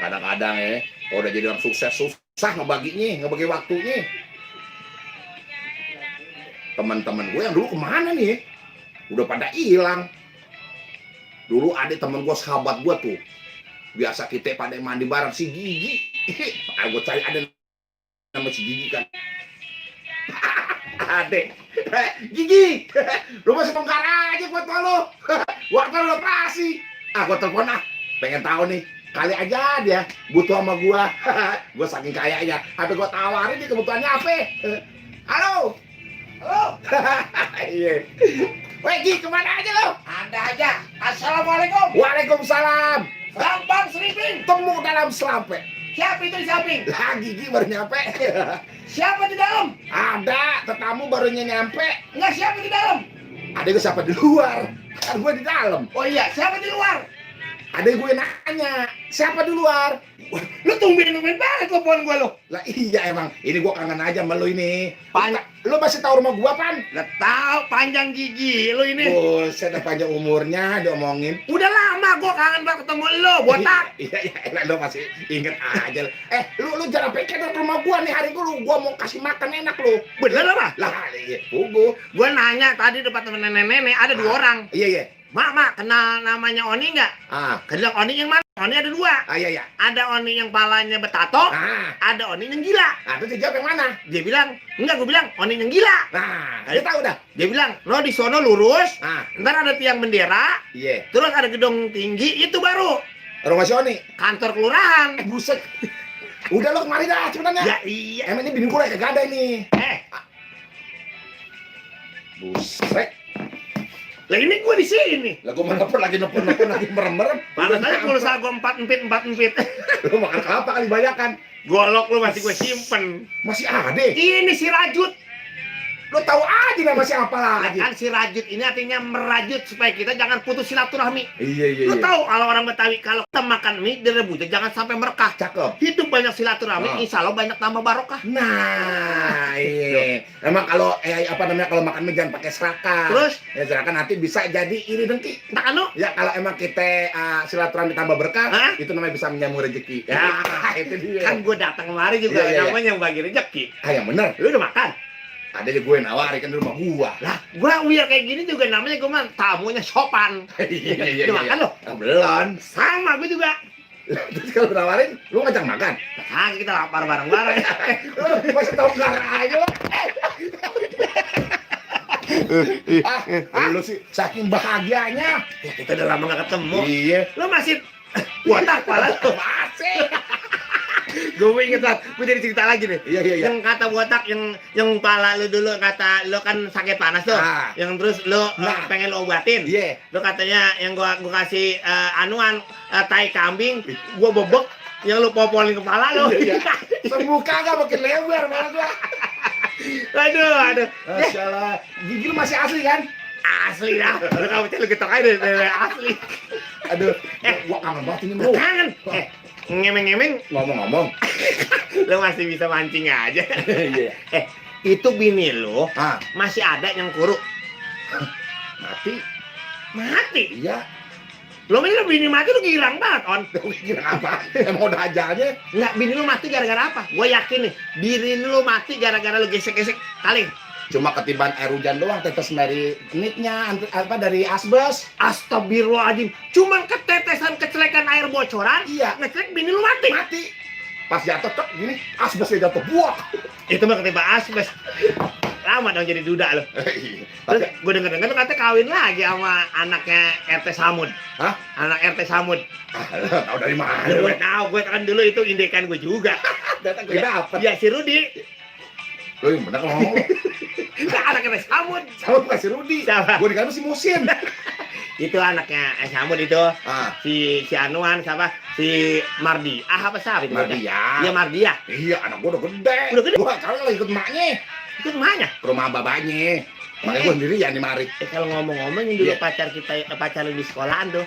Kadang-kadang ya, kalau udah jadi orang sukses susah ngebagi waktunya. Teman-teman gue yang dulu kemana nih? Udah pada hilang. Dulu ada teman gue, sahabat gue tuh. Biasa kita pada mandi bareng, si Gigi. Gue cari ada nama si Gigi kan. Adek, Gigi, lu masih bongkar aja buat lo. Waktu lu operasi. Gue telepon pengen tahu nih. Kali aja dia butuh sama gua. Gua saking kayanya, sampai gua tawarin dia kebutuhannya apa. Halo. Iya. Weh, Gi, kemana aja lo? Ada aja. Assalamualaikum. Waalaikumsalam. Gampang Seriping. Temu dalam selampe. Siapa itu di samping? Lah, Gigi baru nyampe. Siapa di dalam? Ada, tetamu barunya nyampe. Enggak, siapa di dalam? Ada gue siapa di luar. Kan gue di dalam. Oh iya, siapa di luar? Ada gue nanya, siapa di luar? Lu tungguin banget telepon gua lu. Lah iya emang, ini gue kangen aja sama lu ini. Pan- Lu masih tahu rumah gua, Pan? Nggak tahu panjang gigi lu ini. Buset, udah panjang umurnya diomongin. Udah lama gua kangen banget ketemu lu, botak. Iya, lu masih inget aja. Lu jangan pikir ke rumah gua nih hari gua mau kasih makan enak lu. Bener apa? Lah, iya, gua Nanya tadi depan temen nenek-nenek ada 2 orang. Iya. Mak, kenal namanya Oni nggak? Kenal Oni yang mana? Oni ada 2. Iya. Ada Oni yang palanya betato, ada Oni yang gila. Terus dia jawab yang mana? Dia bilang, enggak, gue bilang Oni yang gila. Dia tahu dah. Dia bilang, lo di sono lurus, ntar ada tiang bendera, Iya. terus ada gedung tinggi, itu baru Rumah si Oni. kantor kelurahan. Buset. Udah lo kemari dah cepetan ya. Ya iya. Emang ini bini gue kagak ada ini. Buset. Lah ini gue di sini. Lah gue nelfon lagi merem-merem. Panas aja pulsa gue 4 empit. Lu makan kelapa kali banyakan. Golok lu masih gue simpen. Masih ada. Ini si Rajut. Lu tahu aja nama siapa lagi. Kan si Rajut ini artinya merajut supaya kita jangan putus silaturahmi. Iya. Lu tahu kalau orang Betawi kalau kita makan mie direbusnya jangan sampai merekah. Cakep. Hidup banyak silaturahmi, insya Allah banyak tambah barokah. Nah, iya. Emang kalau kalau makan mie jangan pakai serakah. Terus? Ya serakah nanti bisa jadi iri dengki. Tak anu? Ya kalau emang kita silaturahmi tambah berkah, itu namanya bisa menyambung rezeki. Ya, itu dia. Kan gue datang kemari juga namanya yang bagi rezeki. Yang bener. Lu udah makan? Ada aja gue nawarin kan di rumah gua. Lah, gua biar kayak gini juga namanya gue mah tamunya sopan. Iya. Udah makan lo? Belum. Sama gue juga. Terus kalau nawarin, lu ngajak makan? Nah, kita lapar bareng-bareng. Lu masih tau enggak aja lo. Lu sih saking bahagianya. Ya, kita udah lama gak ketemu. Iya. Lu masih botak pala lu. Masih. Gue inget lah, gue jadi cerita lagi nih. Iya. Yang kata botak, yang pala lu dulu kata lu kan sakit panas tuh. Yang terus lu pengen lu obatin. Iya. Lu katanya yang gua kasih tai kambing, gua bobok, yang lu popolin kepala lu. Iya. Sembuh kagak makin lebar malah gua. Aduh. Masalah. Gigi lu masih asli kan? Asli dah. Lu kamu lu ketok aja deh, asli. Aduh, gua kangen banget ini bro. Kangen. Ngemeng-ngemeng Ngomong-ngomong. lu masih bisa mancing aja. Iya. Itu bini lu masih ada yang kuruk. Mati? Iya. Lo mikir bini mati lu girang banget, On. Girang apa? Emang udah ajalnya? Enggak, bini lu mati gara-gara apa? Gue yakin nih, bini lu mati gara-gara lu gesek-gesek kali. Cuma ketiban air hujan doang, tetes dari nitnya dari asbes. Astagfirullahaladzim. Cuman ketetesan kecelekan air bocoran. Iya. Ngecelek bini lu mati. Pas jatuh tok gini, asbesnya jatuh buak. Itu mah ketiban asbes. Lama dong jadi duda lo. Terus gue denger-denger tuh katanya kawin lagi sama anaknya RT Samud. Hah? Anak RT Samud. Tahu dari mana? Gue tahu, gue kan dulu itu indekan gue juga. Datang gue dapet. Ya si Rudi. Lo yang bener ngomong. Nah, anaknya Samud. Samud bukan si Rudi. Siapa? Gue dikasih si Musin. Itu anaknya Samud itu. Si Anuan siapa? Si Mardi. Apa siapa itu? Mardia. Iya Mardia. Iya, anak gue udah gede. Gua kalau lagi ikut emaknya. Itu kemana? Ke rumah babanya. Makanya gue sendiri ya nih mari. Kalau ngomong-ngomong yang dulu pacar lu di sekolahan tuh,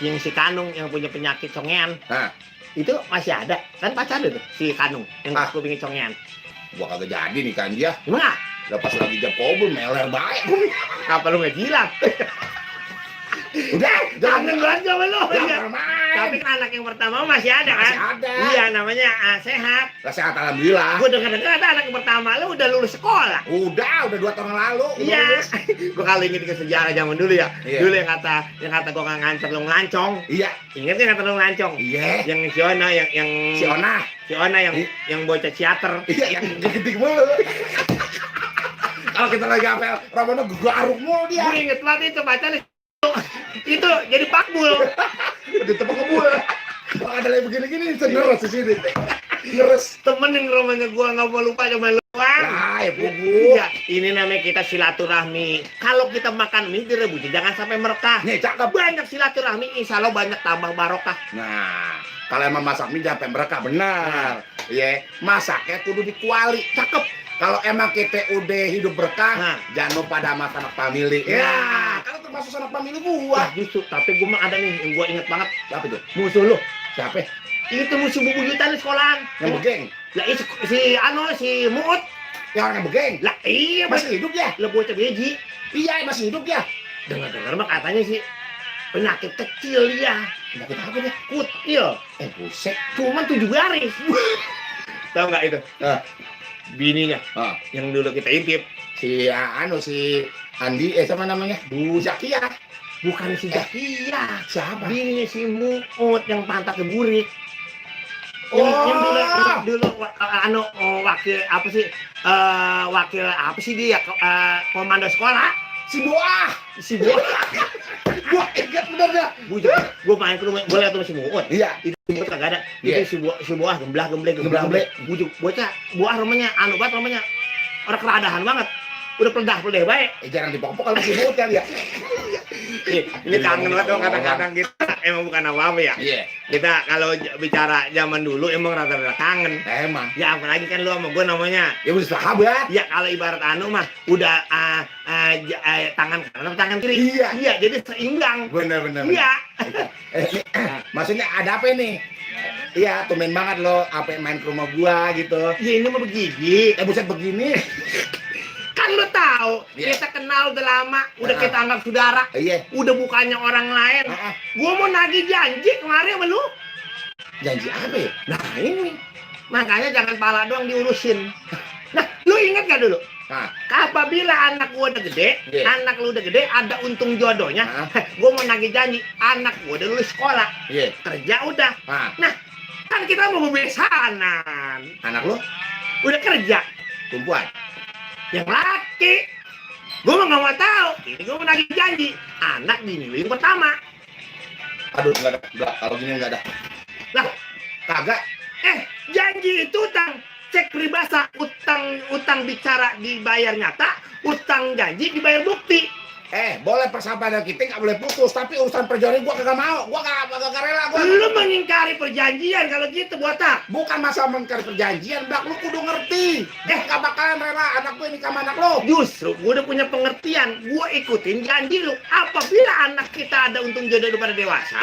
yang si Kanung yang punya penyakit congean. Itu masih ada kan pacar lu tuh si Kanung yang aku pingin congean. Gua kagak jadi nih kan dia. Gimana? Udah pas lagi jam kobul meler baik. Apa lu nggak jilat? Udah, jangan banget sama lu. Jangan Tapi kan anak yang pertama masih ada kan? Masih ada. Iya, namanya sehat. Lah sehat alhamdulillah. Gue dengar-dengar ada anak yang pertama lu udah lulus sekolah. Udah 2 tahun yang lalu. Iya. Gue kali inget ke sejarah zaman dulu ya. Iya. Dulu yang kata gue nggak nganter lu ngelancong. Iya. Ingat ya nganter lu ngelancong? Iya. Yang si Ona yang Si Ona. Si Ona yang bocah teater. Iya, yang gede mulu. Kalau kita lagi apel, Romono garuk mulu dia. Gue inget banget itu pacarnya itu jadi pakbul. Ditepuk kebul. Kalau ada yang begini-gini, ngeres di sini. Ngeres. Temen yang rumahnya gue nggak mau lupa cuma lu doang. Lah, ya pugu. Iya, ini namanya kita silaturahmi. Kalau kita makan mie direbutin jangan sampai merekah. Nih, cakep. Banyak silaturahmi, insya Allah banyak tambah barokah. Nah, kalau emang masak mie jangan sampai mereka benar. Iya, masaknya kudu dikuali. Cakep. Kalau emang kita udah hidup berkah, jangan lupa ada sama anak family. Ya, kalau termasuk anak family Wah, gua. justru, tapi gue mah ada nih yang gue inget banget. Siapa tuh? Musuh lu. Siapa? Itu musuh bubuyutan di sekolahan. Yang begeng. Lah si Muut. Yang orang yang begeng. Lah iya Masih hidup ya? Lah bocah beji. Iya, masih hidup ya. Dengar-dengar mah katanya sih penyakit kecil dia. Penyakit apa dia? Kutil. Buset. Cuman 7 baris. Tahu nggak itu? Bininya yang dulu kita intip. Si Andi, sama namanya? Bu Zakia. Bukan si Zakia. Siapa? Bininya si Muut yang pantatnya burik. Oh. Yang dulu wakil apa sih? Wakil apa sih dia? Komando sekolah. Si Boah. Si Boah. Gua ingat bener dah. Gue main ke rumah, gue liat rumah si Muut. Iya. Itu si Muut kagak ada. Iya. Itu si Boah gembleh. Gembleh. Bocah Boah rumahnya banget rumahnya. Orang keradahan banget. Udah peledah baik. Jarang dipokok kalau si Boah kan ya. Ini kangen banget dong kadang-kadang kita emang bukan apa-apa ya. Iya. Kita kalau bicara zaman dulu emang rata-rata kangen. Emang. Ya apalagi kan lu sama gue namanya. Ya udah sahabat. Ya kalau ibarat mah udah tangan kanan atau tangan kiri. Iya. Iya, jadi seimbang. Bener. Iya. Maksudnya ada apa ini? Iya, tumben banget lo apa main ke rumah gua gitu. Ya ini mah begigi. Buset begini. Kan lo tahu, Iya. kita kenal udah lama, udah kita anggap saudara. Iya. Udah bukannya orang lain. Gua mau nagih janji kemarin sama lu. Janji apa ya? Nah ini, makanya jangan pala doang diurusin. Nah, lu inget gak dulu? Apabila anak gua udah gede, anak lu udah gede, ada untung jodohnya. Gua mau nagih janji, anak gua udah lulus sekolah, kerja udah. Nah, kan kita mau bebesanan. Anak lu Udah kerja, perempuan. yang laki. Gua mah nggak mau tahu. Ini gua mau nagih janji, anak bini lu yang pertama. Aduh, enggak ada. Kalau gini enggak ada. Lah, Kagak. janji itu utang. Cek peribahasa, utang bicara dibayar nyata, utang janji dibayar bukti. Boleh persahabatan kita nggak boleh putus, tapi urusan perjuangan gua kagak mau. Gua kagak rela gua. Lu mengingkari perjanjian kalau gitu buat tak? Bukan masalah mengingkari perjanjian, Bak. Lu kudu ngerti. Gak bakalan rela anak gue nikah sama anak lu. Justru gua udah punya pengertian. Gua ikutin janji lu. Apabila anak kita ada untung jodoh pada dewasa,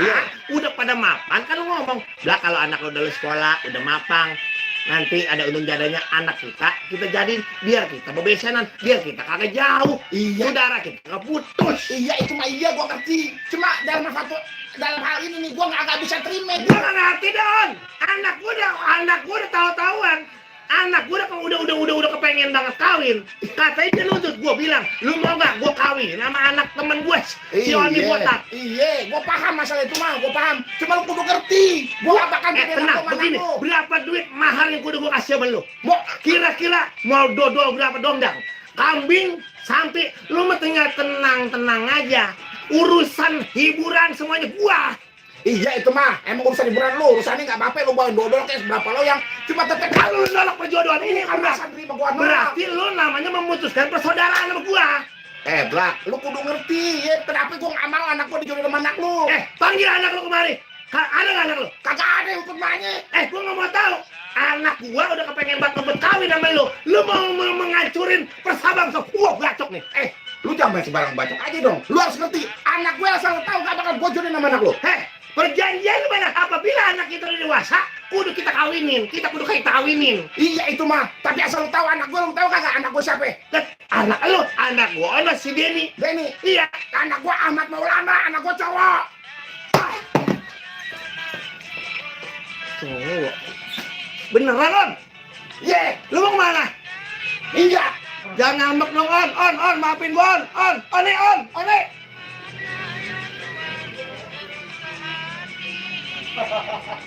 udah pada mapan, kan lu ngomong, lah kalau anak lu udah sekolah, udah mapang, nanti ada untung jadanya anak kita jadiin biar kita bebesanan, biar kita kagak jauh. Iya. Saudara kita nggak putus. Iya, itu mah iya gua ngerti. Cuma dalam hal ini nih gua nggak bisa terima. Gua nggak ngerti Don. Anak gua udah tahu-tahuan. Anak gue udah kepengen banget kawin. Katanya dia nuntut, gue bilang, lu mau gak gue kawin sama anak temen gue, si Oni Botak. Iya, gue paham masalah itu mah, gue paham. Cuma lu kudu ngerti, gue gak bakal tenang, begini, berapa duit mahar yang kudu gue kasih sama lu? Mau kira-kira mau dodol berapa dongdang? Kambing sampai lu mah tinggal tenang aja. Urusan hiburan semuanya gua. Iya itu mah, emang urusan hiburan lu, urusannya nggak apa-apa lu bawain dodol kayak seberapa lo yang cuma tetep kalau lu nolak perjodohan ini berarti lu namanya memutuskan persaudaraan sama gua. Blak, lu kudu ngerti ya, kenapa gua nggak mau anak gua dijodohin sama anak lu. Panggil anak lu kemari. Ada nggak anak lu? Kagak ada hukumannya. Gua nggak mau tahu. Anak gua udah kepengen banget kawin sama lu. Lu mau mengancurin persahabatan gua bacok nih. Lu jangan main sembarang bacok aja dong. Lu harus ngerti, anak gue asal tahu gak bakal gue jodohin sama anak lu. Perjanjian mana? Apabila anak kita udah dewasa, kudu kita kawinin. Kita kudu kawinin. Iya itu mah. Tapi asal lu tahu anak gue, lu tahu kagak anak gue siapa? Anak gue, anak si Denny. Denny? Iya. Anak gue Ahmad Maulana, anak gue cowok. cowok. Beneran, On? Ye, Lu mau kemana? iya. Jangan ngambek dong, On, maafin gua, On nih.